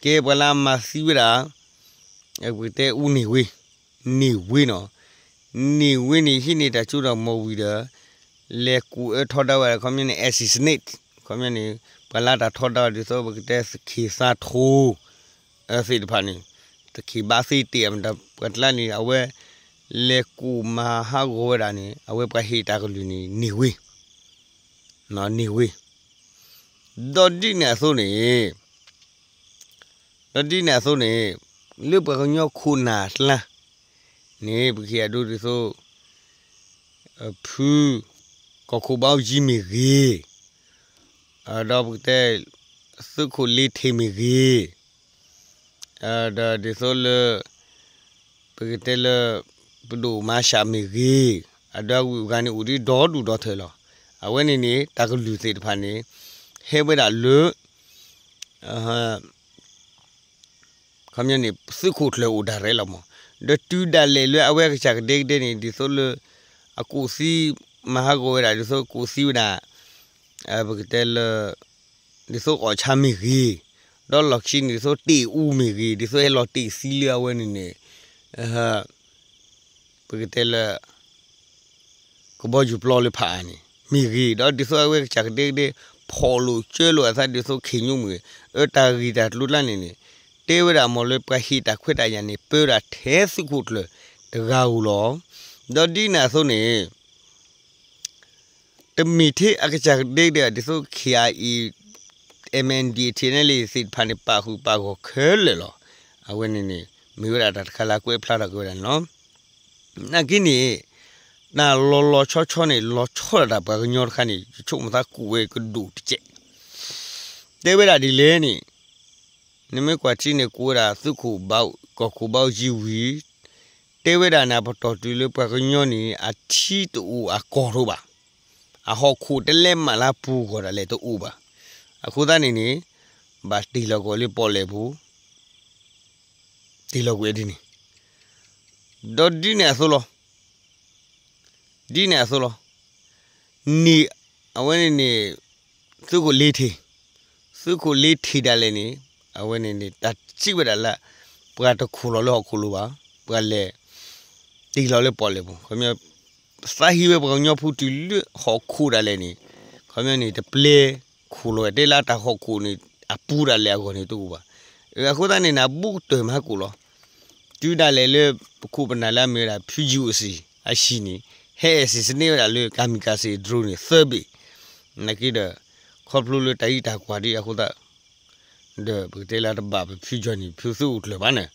ကဲပှၤလၢအမၤသံဝဲဒၣ် ပကတဲအူန့ၢ်ဝ့ န့ၢ်ဝ့နီၤ, န့ၢ်ဝ့န့ၣ် ဟံးန့ၢ်တၢ်စိတၢ်ကမီၤဝံၤဒီး လဲၤကူၣ်အၢထီဒါဝဲဒၣ် ခီပညီန့ၣ် assassinate ခီပညီန့ၣ် ပှၤလၢတၢ်ထီဒါဒ်သိး ပကတဲသခ့ၣ်သးထိ သ့ၣ်တဖၣ်န့ၣ် သခ့ၣ်ဘါသ့တ့ၢ်အမတၤ ပှၤကျါန့ၣ် အဝဲ လဲၤကူၣ်မၤဟးဂီၤဝဲဒၣ်န့ၣ် အဝဲပှၤဟ့ၣ်တၢ်ကလုၢ်န့ၣ် န့ၢ်ဝ့ န့ၢ်ဝ့ ဒီးဒ်န့ၣ်အသိးန့ၣ် ဒီးဒ်န့ၣ်အသိးန့ၣ် လၢပှၤကညီခိၣ်နၢ်အကျါန့ၣ် ပကဟ့ၣ်အဒိဒ်သိး ဖု ကီၢ်ခိၣ်ဘါအူကၠံမ့ၢ်ဂ့ၤ, ဒီးပကတဲ သုးခိၣ်လ့ထ့ၣ်မ့ၢ်ဂ့ၤ, ဒီးဒ်သိးလၢ ပကတဲလၢ ပဒိၣ်မၤရှးမ့ၢ်ဂ့ၤ, အဒိအဂုၤအဂၤန့ၣ်အိၣ်ဒံးဒီဒူၣ်ဒီထၢၣ်လီၤ. အဝဲန့ၣ်န့ၣ် တၢ်ကလုၢ်သ့ၣ်တဖၣ်န့ၣ် ဟဲဝဲဒၣ်လၢ ခီပညီန့ၣ် သုးခိၣ်ကျၢၢ်အိၣ်ဒၣ်ရဲၣ်လီၤမး, ဒီးတုၤဒၣ်လဲာ်လၢအဝဲအကစၢ်ကဒဲကဒဲန့ၣ် ဒ်သိးလၢ အကူၣ်သံ မၤဟးဂီၤဝဲဒၣ် ဒ်သိးကူၣ်သံဝဲဒၣ် ပကတဲလၢ ဒ်သိးအီၣ်ဆါမ့ၢ်ဂ့ၤ, ဒီးလီၢ်ခံန့ၣ် ဒ်သိးတ့ၢ်အူမ့ၢ်ဂ့ၤ, ဒ်သိးဟဲလီၤတ့ၢ်သံလၢအဝဲန့ၣ်န့ၣ် ပကတဲလၢ ကဘီယူၤပျီလၢဖးအါန့ၣ် မ့ၢ်ဂ့ၤ, ဒီးဒ်သိးအဝဲကစၢ်ကဒဲကဒဲ ဖီၣ်လိာ်ကၢလိာ်အသးဒ်သိးခ့ညိၣ်မ့ၢ်ဂ့ၤ, အတၢ်ဂ့ၢ်တၢ်ကျိၤကျါန့ၣ်န့ၣ် တဲဝဲဒၣ်မ့ၢ်လၢပှၤဟ့ၣ်တၢ်ခွဲးတၢ်ယာ်န့ၣ် ပၢဒၣ်ထဲသုးခိၣ်ကျၢၢ်တဂၤဧိၤလီၤ. ဒီးဒ်န့ၣ်အသိးန့ၣ် တမ့ၢ်ထဲအကစၢ်ကဒဲကဒဲ ဒ်သိး ခ့ၣ်အါအံၤ မၣ်အၣ်အၣ်ဒီး ထံၣ်နဲလံ သ့ၣ်တဖၣ်န့ၣ် ပာ်ဃုာ်ပာ်ဂီၢ်ခဲလၢာ်လီၤ. အဝဲန့ၣ်န့ၣ် မ့ၢ်ဝဲဒၣ်တၢ်တခါလၢအကွဲးဖျါထီၣ်က့ၤဝဲဒၣ်န့ၣ်လီၤ. နာ်က့န့ၣ် တၢ်လီၤလီၤဆီဆီန့ၣ် လီၤဆီဒၣ်တၢ်ပှၤကညီတခါန့ၣ် ယဆိကမိၣ်သးကူၣ်ဝဲကဒိၣ်တကဲး တဲဝဲဒၣ်ဒ်လဲၣ်န့ၣ် နမ့ၢ်ကွၢ်ထံန့ၣ် ကူၣ်ဝဲဒၣ်သုးခိၣ်ဘၣ် ကီၢ်ခိၣ်ဘၣ်အူကၠံဝံၤ တဲဝဲဒၣ်န့ၣ် ပတီၢ်တုၤလၢပှၤကညီန့ၣ် အထံတအိၣ်အကီၢ်တအိၣ်ဘၣ်, အဟီၣ်ခိၣ်တလဲမးလၢပူၤဂီၢ်ဒၣ်လဲာ်တအိၣ်ဘၣ်. အဃိသတးန့ၣ်န့ၣ် ဘၣ်တ့ၢ်လီၤကွံာ်လၢပီၣ်လဲၣ်ပူၤ တ့ၢ်လီၤကွံာ်ဒ်န့ၣ် ဒီးဒ်န့ၣ်အသိးလီၤ. ဒ်န့ၣ်အသိးလီၤ. န့ၣ် အဝဲန့ၣ်န့ၣ် သုးခိၣ်လ့ထံၣ်, သုးခိၣ်လ့ထံၣ်ဒၣ်လဲာ်န့ၣ် အဝဲန့ၣ်န့ၣ် တၢ်စံးဝဲဒၣ်လၢ ပှၤတခိၣ်လီၤလၢဟီၣ်ခိၣ်လိၤဘၣ်, ပှၤလဲၤတ့ၢ်လီၤလၢပီၣ်လဲၣ်ပူၤ, ခီပညီ သးဟ့ဝဲပှၤကညီဖိတုၤလၢဟီၣ်ခိၣ်ဒၣ်လဲာ်န့ၣ် ခီပညီန့ၣ် တပျဲ အဝဲန့ၣ်န့ၣ်အခိၣ်လီၤဝဲ တဲလၢအတၢ်ဟီၣ်ခိၣ်န့ၣ် အပူၤဒၣ်လဲာ်အဂီၢ်န့ၣ်တအိၣ်ဘၣ်. အဃိသတးန့ၣ်န့ၣ် အဘူးကတၢၢ်မၤဟးကိၣ်လီၤ. တုၤဒၣ်လဲာ်လၢ ပခိၣ်ပနၢ်လၢအမ့ၢ်ဝဲဒၣ် ဖုယုၢ်အိၣ်စံၣ် အဟံၣ်န့ၣ် ဟဲအဲၣ်စံၣ်စန့ဝဲဒၣ်လၢ ကၤမံၤကၤစ့ၣ် drone န့ၣ် သၢဘ့ၣ်. နာ်က့ဒီး ခီဖျိလၢတၢ်အံၤတၢ်ကွၢ်ဒ်အဃိသတး ဒီးပကတဲလၢတဘၣ်ပဖုကၠီၣ်န့ၣ် ဖုသုအိၣ်ကျၢၤဘၣ်န့ၣ်.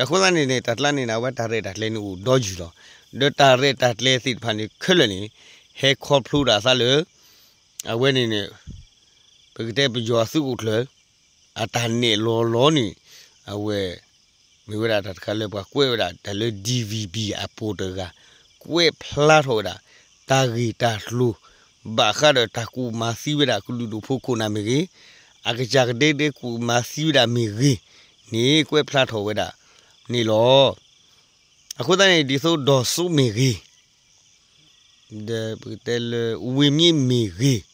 အဃိသတးန့ၣ်န့ၣ် တၢ်ကျါန့ၣ်န့ၣ် အဝဲတၢ်ရဲၣ်တၢ်ကျဲၤန့ၣ်အိၣ်ဒီယုၢ်လီၤ. ဒီးတၢ်ရဲၣ်တၢ်ကျဲၤသ့ၣ်တဖၣ်န့ၣ်ခဲလၢာ်န့ၣ် ဟဲခီဖျိဒၣ်သးလၢ အဝဲန့ၣ်န့ၣ် ပကတဲပယီၤသုးအိၣ်ကျၢၤ အတၢ်နဲၣ်လီၤလီၤန့ၣ် အဝဲ မ့ၢ်ဝဲဒၣ်တၢ်တခါလၢပှၤကွဲးဝဲဒၣ်တၢ်လၢ DVB အပူၤတဂၤ ကွဲးဖျါထီၣ်ဝဲဒၣ် တၢ်ဂ့ၢ်တၢ်ကျိၤ ဘၣ်ဃးဒီးတၢ်ကူၣ်မၤသံဝဲဒၣ်ကလုာ်ဒူၣ်ဖိခိၣ်နၢ်မ့ၢ်ဂ့ၤ, အကစၢ်ကဒဲကဒဲကူၣ်မၤသံဝဲဒၣ်မ့ၢ်ဂ့ၤန့ၣ် ကွဲးဖျါထီၣ်ဝဲဒၣ်န့ၣ်လီၤ. အဃိသတးန့ၣ် ဒ်သိးဒီးစိမ့ၢ်ဂ့ၤ ဒီးပကတဲလၢ ဝ့ၢ်မံမ့ၢ်ဂ့ၤ,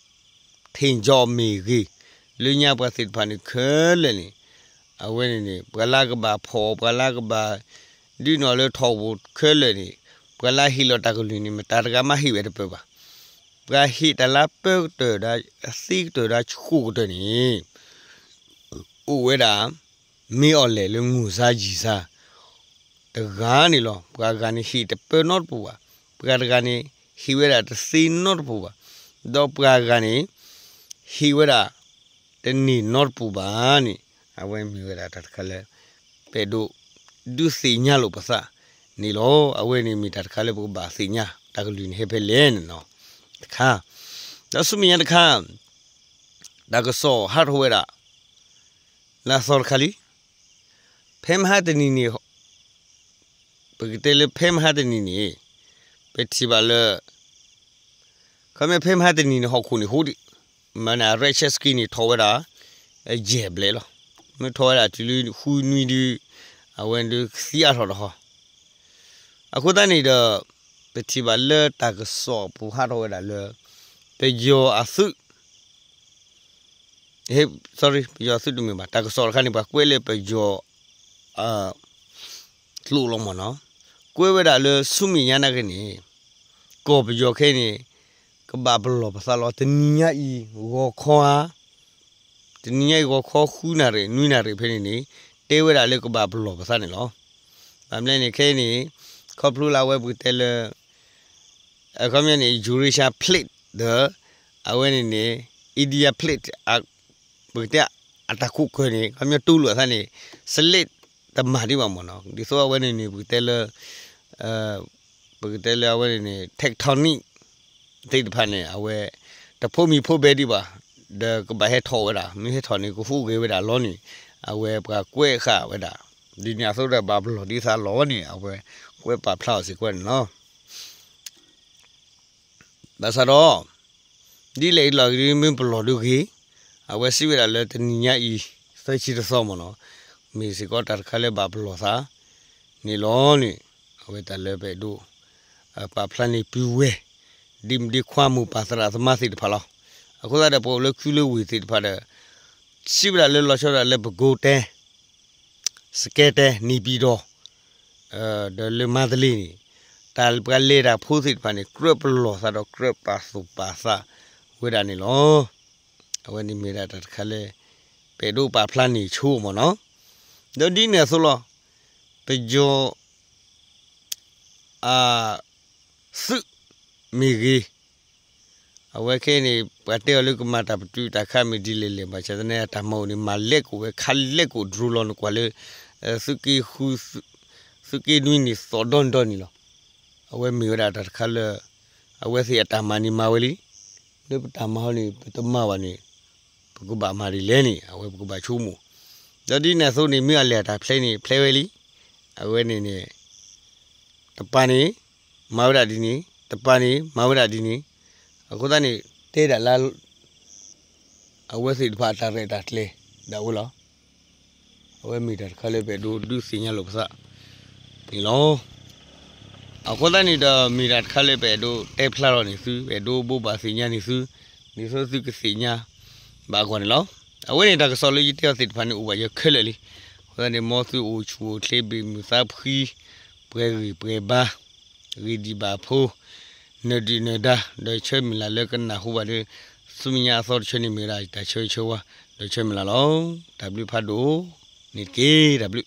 ထ့ၣ်ကၠီမ့ၢ်ဂ့ၤ, လၢညါပှၤသ့ၣ်တဖၣ်န့ၣ်ခဲလၢာ်န့ၣ် အဝဲန့ၣ်န့ၣ် ပှၤလၢကဘၣ်ဖီၣ် ပှၤလၢကဘၣ်ဒုးနီၣ်လၢထီၣ်ဝိၣ်ခဲလၢာ်န့ၣ် ပှၤလၢဟ့ၣ်လီၤတၢ်ကလုၢ်န့ၣ် မတၤတဂၤမးဟ့ၣ်ဝဲတပၢၢ်ဘၣ်. ပှၤဟ့ၣ်တၢ်လၢပၢကတၢၢ်ဒီး သ့ကတၢၢ်ဒီးဆှိၣ်ကတၢၢ်န့ၣ် အိၣ်ဝဲဒၣ် မ့ၢ်အီၤလဲၣ်လၢ ငိၢ်စါယံာ်စါ တဂၤန့ၣ်လီၤ. ပှၤဂၤန့ၣ်ဟ့ၣ်တပၢနီတပူၤဘၣ်. ပှၤတဂၤန့ၣ် ဟ့ၣ်ဝဲဒၣ်တသ့နီတပူၤဘၣ်. ဒီးပှၤဂၤန့ၣ် ဟ့ၣ်ဝဲဒၣ်တန့ၢ်နီတပူၤဘၣ်န့ၣ် အဝဲမ့ၢ်ဝဲဒၣ်တၢ်တခါလၢ ပအဲၣ်ဒိးဒုးသ့ၣ်ညါလိာ်ပသးန့ၣ်လီၤ. အဝဲန့ၣ်မ့ၢ်တၢ်တခါလၢပကဘၣ်သ့ၣ်ညါ တၢ်ကလုၢ်န့ၣ်ဟဲဖဲလဲၣ်န့ၣ်နီၤ တခါ, ဒီးဆူမဲာ်ညါတခါ တၢ်ကစီၣ်ဟးထီၣ်ဝဲဒၣ် လၢအသီတခါလံ. ဖဲမဟါတနံၤန့ၣ် ပကတဲလၢဖဲမဟါတနံၤန့ၣ် ပထံၣ်ဘၣ်လၢ ခီမ့ၢ်ဖဲမဟါတနံၤန့ၣ် ဟီၣ်ခိၣ်န့ၣ်ဟူးဒံး, မ့ၢ်န့ၣ် အ red shirt စကံန့ၣ် ထီၣ်ဝဲဒၣ် ယဲၢ်ဘျဲၣ်လီၤ. မ့ၢ်ထီၣ်ဝဲဒၣ်တုၤလၢဃုနွံဒု အဝဲဒုးသံအါထီၣ်တဟီၣ်. အဃိသတးန့ၣ်ဒီး ပထံၣ်ဘၣ်လၢတၢ်ကစီၣ်ပူၤဟးထီၣ်ဝဲဒၣ်လၢ ပယီၤအသုး ဟ့ sorry ပယီၤသုးတမ့ၢ်ဘၣ် တၢ်ကစီၣ်တခါန့ၣ် ပှၤကွဲးလၢပယီၤ ကျိာ်လီၤမ့ၢ်နီၤ, ကွဲးဝဲဒၣ်လၢဆူမဲာ်ညါနာ်က့န့ၣ် ကီၢ်ပယီၤခဲအံၤန့ၣ် ကဘၣ်ပလီၢ်ပသးလီၤ. တနံၤညါအံၤ ဂီၤခီဧါ, တနံၤညါအံၤ ဂီၤခီဃုနၣ်ရံၣ် နွံနၣ်ရံၣ်ဖဲန့ၣ်န့ၣ် တဲဝဲဒၣ်လၢကဘၣ်ပလီၢ်ပသးန့ၣ်လီၤ. ဘၣ်မနုၤလဲၣ်န့ၣ် ခဲအံၤန့ၣ် ခီဖျိလၢအဝဲပကတဲလၢ အခီပညီန့ၣ် Eurasia Plate ဒီး အဝဲန့ၣ်န့ၣ် India Plate ပကတဲအတၢ်ခိးကၢၢ်န့ၣ် ခီပညီတူၢ်လိာ်အသးန့ၣ် စလ့တမၤဒံးဘၣ်မ့ၢ်နီၤ. ဒ်သိးအဝဲန့ၣ်န့ၣ် ပကတဲလၢ ပကတဲလၢအဝဲန့ၣ်န့ၣ် tectonic သ့ၣ်တဖၣ်န့ၣ် အဝဲ တဖိးမံၤဖိးဘဲဒံးဘၣ်, ဒီးကဘၣ်ဟဲထီၣ်ဝဲဒၣ်, မ့ၢ်ဟဲထီၣ်န့ၣ် ကဟူးဂဲၤဝဲဒၣ်လီၤန့ၣ် အဝဲပှၤကွဲးဃာ်ဝဲဒၣ်, ဒ်န့ၣ်အသိးဒီးဘၣ်ပလီၢ်ဒ်သးလီၤန့ၣ် အဝဲကွဲးပာ်ဖျါအီၤစ့ၢ်ကီးန့ၣ်လီၤ. ဘၣ်ဆၣ်ဒီး ဒ်လဲၣ်အံၤလီၤဂ့ၤ မ့ၢ်ပလီၢ်ဒုးဂ့ၤ, အဝဲစံးဝဲဒၣ်လၢတနံၤညါအံၤ သၢဆံတသီမ့ၢ်နီၤ, မ့ၢ်စ့ၢ်ကီးတၢ်တခါလၢဘၣ်ပလီၢ်သးန့ၣ်လီၤန့ၣ် အဝဲတၢ်လၢပအဲၣ်ဒိး ပာ်ဖျါန့ၢ်ပုၢ်ဝဲၢ် ဒ်မုၢ်ဒ်ခွါမိၢ်ပၢ်သရၣ်သမါသ့ၣ်တဖၣ်လီၤ. အဃိသတးဒီး ပအိၣ်လၢခုလၢဝ့ၢ်သ့ၣ်တဖၣ်ဒီး စံးဝဲဒၣ်လၢလီၤဆီဒၣ်လၢပကိးတဲ စကဲတဲ နံၤပံၤဒီး ဒီးလၢမါတလ့န့ၣ် တၢ်ပှၤလဲၤတၢ်ဖိသ့ၣ်တဖၣ်န့ၣ် ကြၢးပလီၢ်သးဒီးကြၢးပာ်သူၣ်ပာ်သးဝဲဒၣ်န့ၣ်လီၤ. အဝဲန့ၣ်မ့ၢ်ဒၣ်တၢ်တခါလၢ ပအဲၣ်ဒိးပာ်ဖျါန့ၢ်ဆိမ့ၢ်နီၤ. ဒီးဒ်န့ၣ်အသိးလီၤ. ပယီၤ အ သုးမ့ၢ်ဂ့ၤ, အဝဲခဲအံၤန့ၣ် ပှၤတဲအီၤလၢကမၤတၢ်ပတုာ်တၢ်ခးမ့ၢ်ဒ်လဲၣ်လဲၣ် ဘၣ်ဆၣ်သနာ်က့ အတၢ်မၤအိၣ်န့ၣ် မၤလဲၤကိးဝဲ ခးလဲၤကိး drone လီၤ နကွၢ်လၢ သုးက့ဃု သုးက့နွံန့ၣ် သီၣ်ဒီနံၤဒီနံၤလီၤ. အဝဲမ့ၢ်ဝဲဒၣ်တၢ်တခါလၢ အဝဲသ့ၣ်အတၢ်မၤန့ၣ်မၤဝဲလံ. လၢပတၢ်မၤဟီန့ၣ် ပတမၤဘၣ်န့ၣ် ပကဘၣ်မၤဒ်လဲၣ်န့ၣ် အဝဲပကဘၣ်ဆိကမိၣ်. ဒီးဒ်န့ၣ်အသိးန့ၣ် မ့ၢ်အလဲၤတၢ်ဖျဲန့ၣ် ဖျဲဝဲလံ. အဝဲန့ၣ်န့ၣ် တပၤန့ၣ် မၤဝဲဒၣ်ဒ်န့ၣ် တပၤန့ၣ် မၤဝဲဒၣ်ဒ်န့ၣ် အဃိသတးန့ၣ် တဲဒၣ်လၢ အဝဲသ့ၣ်တဖၣ်အတၢ်ရဲၣ်တၢ်ကျဲၤဒၣ်ဝဲလီၤ. အဝဲမ့ၢ်တၢ်တခါလၢပအဲၣ်ဒိးဒုးသ့ၣ်ညါလိာ်ပသးန့ၣ်လီၤ. အဃိသတးန့ၣ်ဒီး မ့ၢ်တၢ်တခါလၢပအဲၣ်ဒိးတဲဖျါလီၤန့ၢ်သု ပအဲၣ်ဒိးဘိးဘၣ်သ့ၣ်ညါန့ၢ်သု ဒ်သိးသုကသ့ၣ်ညါဘၣ်အဂီၢ်န့ၣ်လီၤ. အဝဲန့ၣ်တၢ်ကစီၣ်လၢယတဲအီၤသ့ၣ်တဖၣ်န့ၣ် အိၣ်ဘၣ်ယဲခဲလၢာ်လံ. အဃိသတးန့ၣ် မ်သုအိၣ်ဆူၣ်အိၣ်ချ့ ဘ့ၣ်မုာ်သးဖှံ ပှဲၤဂံၢ်ပှဲၤဘါ ဂ့ၤဒံးဘၣ်ဖိ နၢၤဒံးနၢၤဒါ ဒီးဆၢမုၢ်လၢ်လၢကနၢ်ဟူဘၣ်ဒီး ဆူမဲာ်ညါအသီတဆၢန့ၣ်မ့ၢ်ဝဲဒၣ်တၢ်ဆၢဂ့ၤဆၢဝါ ဒီးဆၢမုၢ်လၢ်လီၤ. တၢ်ဘျုးဖးဒိၣ်န့ၣ်တက့ၢ်. တၢ်ဘျုး